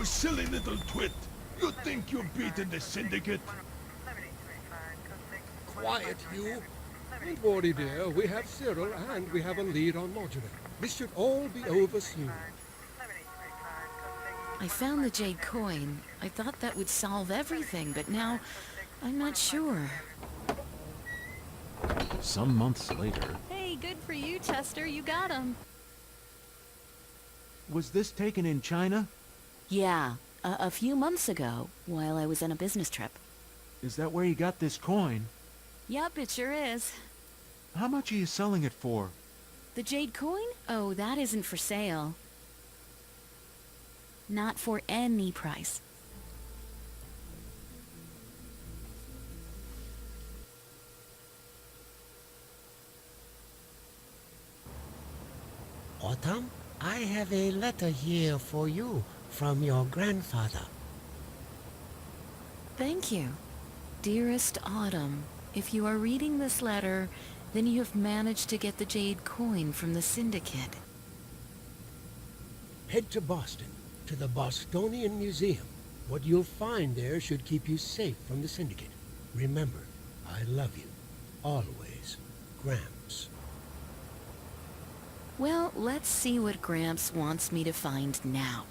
You silly little twit! You think you've beaten the Syndicate? Quiet, you! Don't worry, dear. We have Cyril and we have a lead on Modulin. This should all be over soon. I found the jade coin. I thought that would solve everything, but now I'm not sure. Some months later. Hey, good for you, Chester. You got him. Was this taken in China? Yeah, a few months ago, while I was on a business trip. Is that where you got this coin? Yep, it sure is. How much are you selling it for? The jade coin? Oh, that isn't for sale. Not for any price. Autumn, I have a letter here for you from your grandfather. Thank you. Dearest Autumn, if you are reading this letter, then you have managed to get the jade coin from the Syndicate. Head to Boston, to the Bostonian Museum. What you'll find there should keep you safe from the Syndicate. Remember, I love you. Always, Gramps. Well, let's see what Gramps wants me to find now.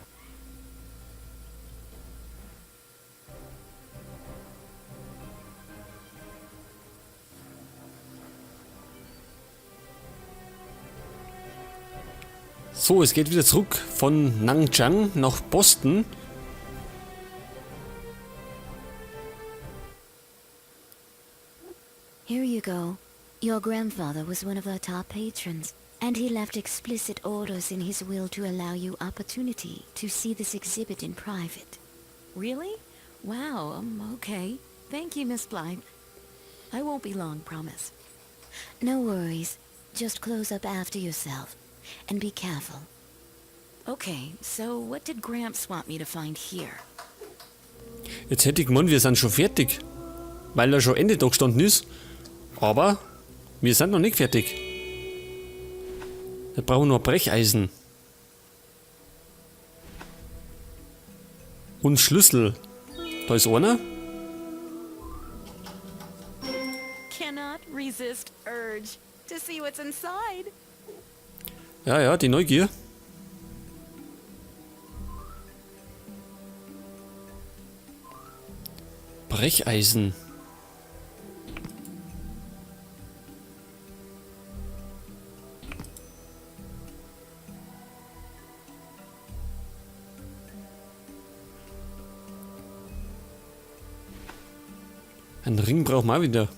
So, es geht wieder zurück von Nanchang nach Boston. Here you go. Your grandfather was one of our top patrons, and he left explicit orders in his will to allow you opportunity to see this exhibit in private. Really? Wow, okay. Thank you, Miss Blythe. I won't be long, promise. No worries. Just close up after yourself. And be careful. Okay, so what did Gramps want me to find here? Jetzt hätte ich gemeint, wir sind schon fertig. Weil da schon Ende da gestanden ist. Aber wir sind noch nicht fertig. Wir brauchen nur Brecheisen. Und Schlüssel. Da ist einer. Cannot resist urge to see what's inside. Ja, ja, die Neugier. Brecheisen. Einen Ring brauchen wir auch wieder.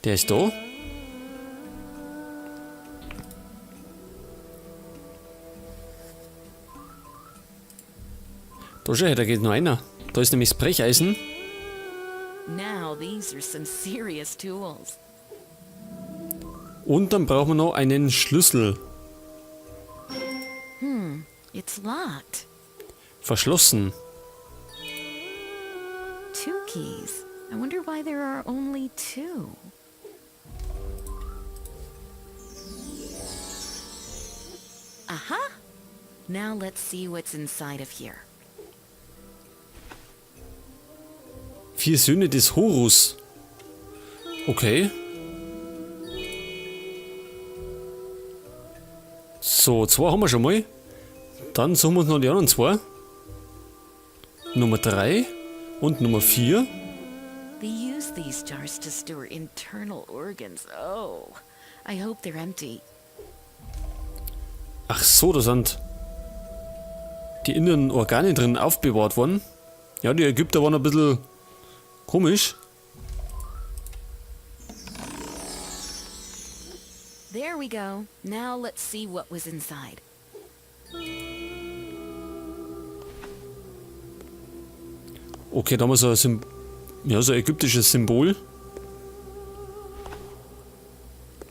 Der ist da. Da schau her, da geht noch einer. Da ist nämlich das Brecheisen. Now these are some serious tools. Und dann brauchen wir noch einen Schlüssel. It's locked. Verschlossen. 2 keys. I wonder why there are only 2. Aha! Now let's see what's inside of here. 4 Söhne des Horus. Okay. So, 2 haben wir schon mal. Dann suchen wir uns noch die anderen 2. Nummer 3 und Nummer 4. They use these jars to store internal organs. Oh, I hope they're empty. Ach so, da sind die inneren Organe drin aufbewahrt worden. Ja, die Ägypter waren ein bisschen komisch. There we go. Now let's see what was inside. Okay, da haben wir so ein ja, so ein ägyptisches Symbol.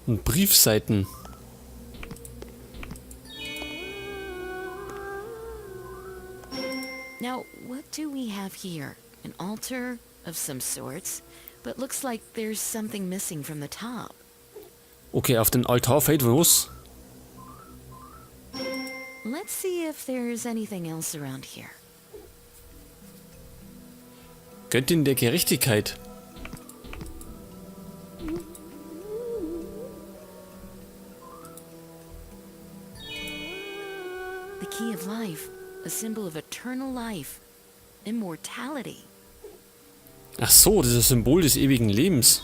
Und Briefseiten. Now, what do we have here? An altar of some sorts, but looks like there's something missing from the top. Okay, auf den Altar fällt was. Let Let's see if there's anything else around here. Göttin der Gerechtigkeit. The key of life, a symbol of eternal life, immortality. Ach so, das ist das Symbol des ewigen Lebens.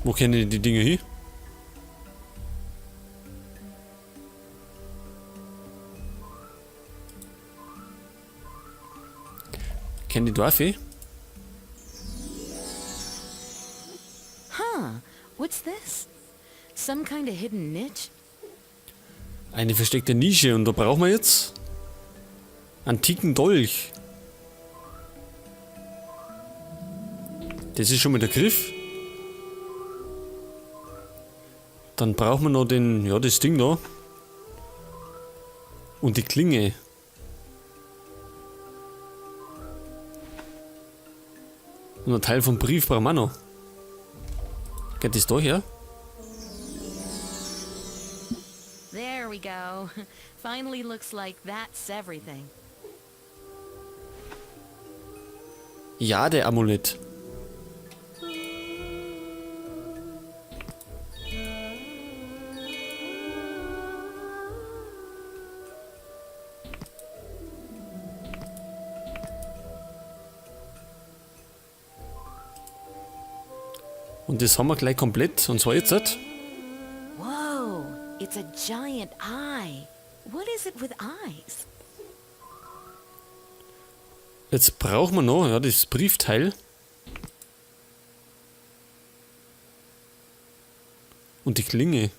Wo kennen denn die Dinge hin? Kennen die Dorfe? Huh, what's this? Some kind of hidden niche? Eine versteckte Nische und da brauchen wir jetzt antiken Dolch. Das ist schon mal der Griff. Dann brauchen wir noch den, ja, das Ding da. Und die Klinge. Und ein Teil vom Brief brauchen wir auch noch. Geht das da her? There we go. Finally looks like that's everything. Ja, der Amulett. Und das haben wir gleich komplett. Und zwar jetzt. Whoa, it's a giant eye. What is it with eyes? Jetzt brauchen wir noch, ja, das Briefteil. Und die Klinge.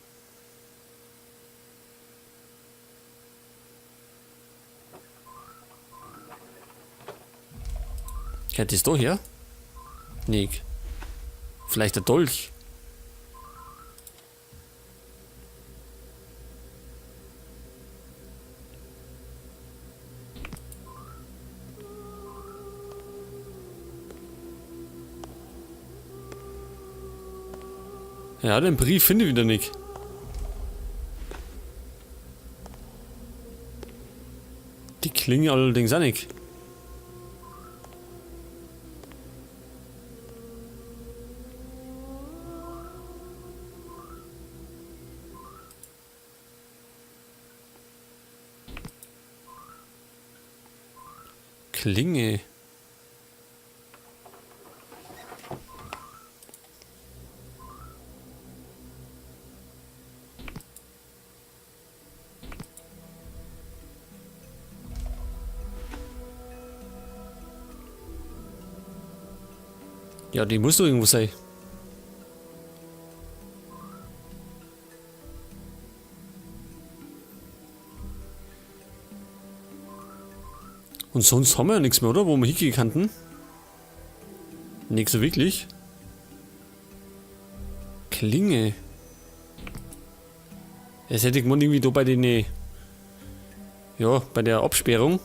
Geht das da her? Nee. Vielleicht der Dolch. Ja, den Brief finde ich wieder nicht. Die Klinge allerdings auch nicht. Klinge. Ja, die muss doch irgendwo sein. Und sonst haben wir ja nichts mehr, oder? Wo wir hingehen könnten. Nix so wirklich. Klinge. Es hätte ich gemeint, irgendwie da bei den... Ja, bei der Absperrung.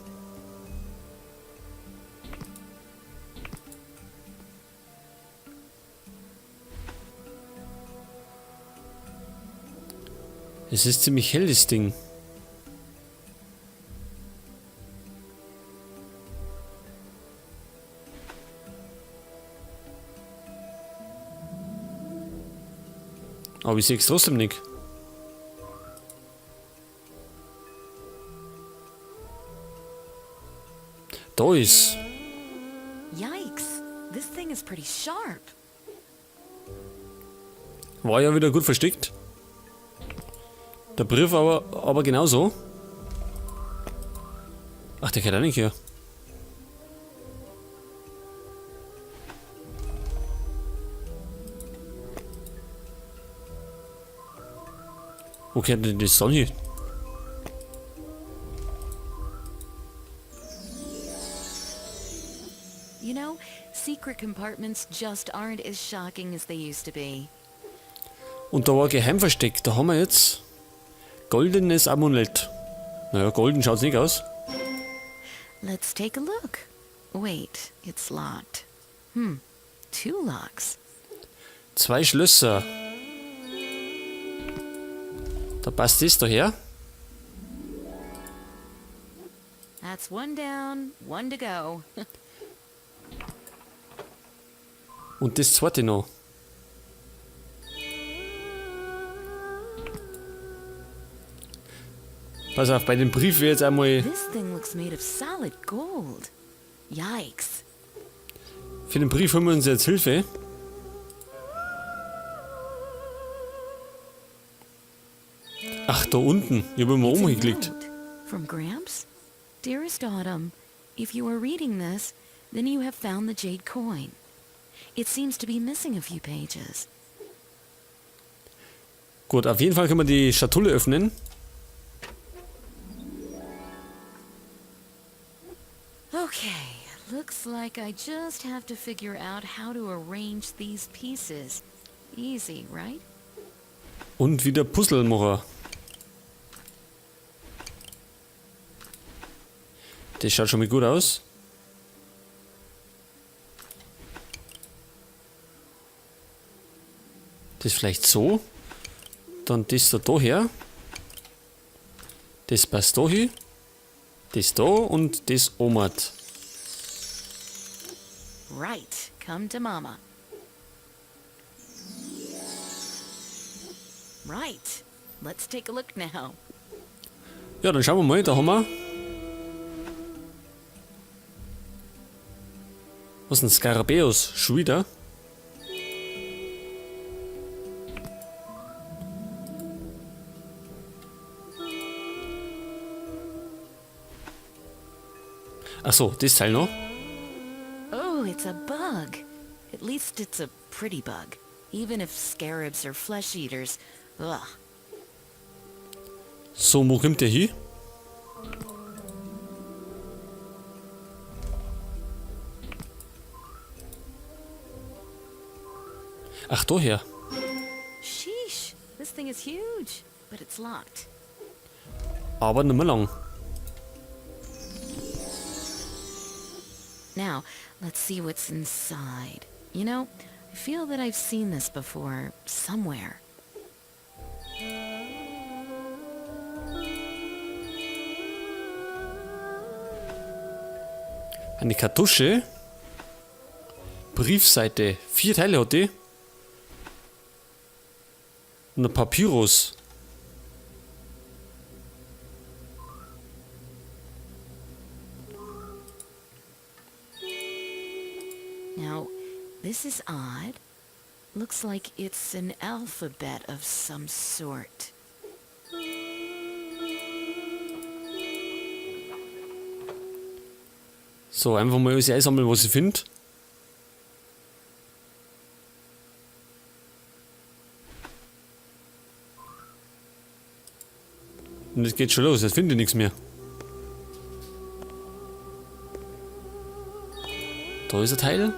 Es ist ziemlich hell, das Ding. Aber ich seh's trotzdem nicht. Da ist. Yikes, this thing is pretty sharp. War ja wieder gut versteckt. Der Brief aber genauso. Ach, der geht auch nicht hier. Wo geht denn das dann hin? You know, secret compartments just aren't as shocking as they used to be. Und da war Geheimversteck. Da haben wir jetzt goldenes Amulett. Naja, golden schaut's nicht aus. Let's take a look. Wait, it's locked. 2 locks. 2 Schlösser. Da passt das daher. That's one down, one to go. Und das zweite noch. Pass auf, bei dem Brief wäre jetzt einmal. This thing looks made of solid gold. Yikes. Für den Brief holen wir uns jetzt Hilfe. Ach, da unten. Ich habe immer It's a umgeklickt. note From Gramps? Dearest Autumn, if you are reading this, then you have found the jade coin. It seems to be missing a few pages. Gut, auf jeden Fall können wir die Schatulle öffnen. Okay, looks like I just have to figure out how to arrange these pieces. Easy, right? Und wieder Puzzle machen. Das schaut schon mal gut aus. Das vielleicht so. Dann das da daher. Das passt da hin. Das da und das omat. Right, come to Mama. Right, let's take a look now. Ja, dann schauen wir mal. Da haben wir. Was ist denn Skarabäus? Schon wieder? Ach so, das Teil noch. Oh, it's a bug. At least it's a pretty bug. Even if scarabs are flesh eaters. Ugh. So, wo kommt der hin? Ach, daher. Sheesh, this thing is huge, but it's locked. Aber nicht mehr lang. Now, let's see what's inside. You know, I feel that I've seen this before, somewhere. Eine Kartusche. Briefseite. 4 Teile hat die. Und ein Papyrus. Now, this is odd. Looks like it's an alphabet of some sort. So, einfach mal alles einsammeln, was ich finde. Und es geht schon los, jetzt finde ich nichts mehr. Da ist ein Teil.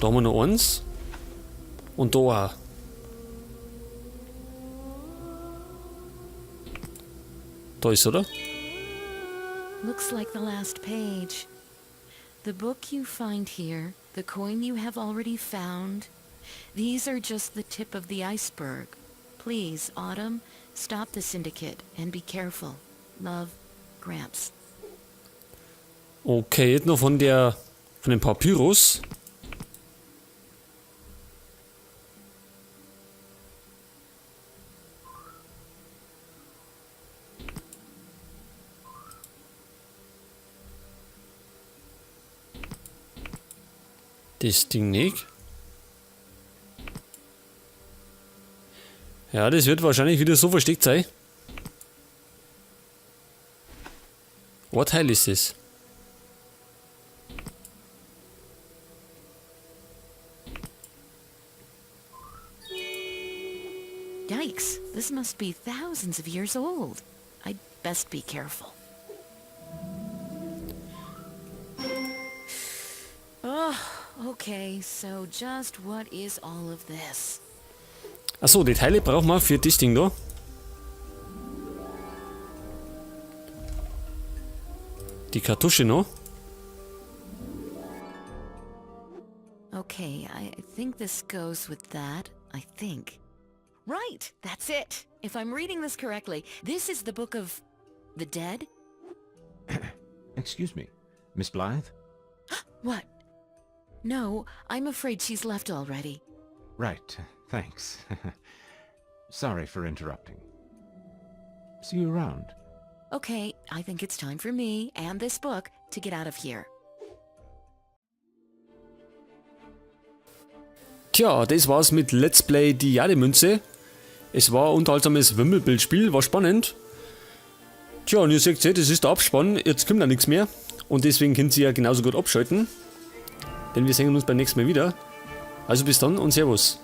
Da haben wir noch eins. Und da auch. Da ist, oder? Looks like the last page. The book you find here, the coin you have already found, these are just the tip of the iceberg. Please, Autumn, stop the syndicate and be careful. Love, Gramps. Okay, jetzt noch von dem Papyrus. Das Ding nicht. Ja, das wird wahrscheinlich wieder so versteckt sein. Was Teil ist das? Yikes, this must be thousands of years old. I'd best be careful. Oh, okay, so just what is all of this? Achso, die Teile brauchen wir für das Ding da. Die Kartusche noch. Okay, I think think this goes with that. I think. Right, that's it. If I'm reading this correctly, this is the Book of the Dead? Excuse me, Miss Blythe? What? No, I'm afraid she's left already. Right, thanks. Sorry for interrupting. See you around. Okay, I think it's time for me and this book to get out of here. Tja, das war's mit Let's Play Die Jademünze. Es war ein unterhaltsames Wimmelbildspiel, war spannend. Tja, und ihr seht, das ist der Abspann, jetzt kommt da nichts mehr. Und deswegen könnt ihr ja genauso gut abschalten. Denn wir sehen uns beim nächsten Mal wieder. Also bis dann und Servus.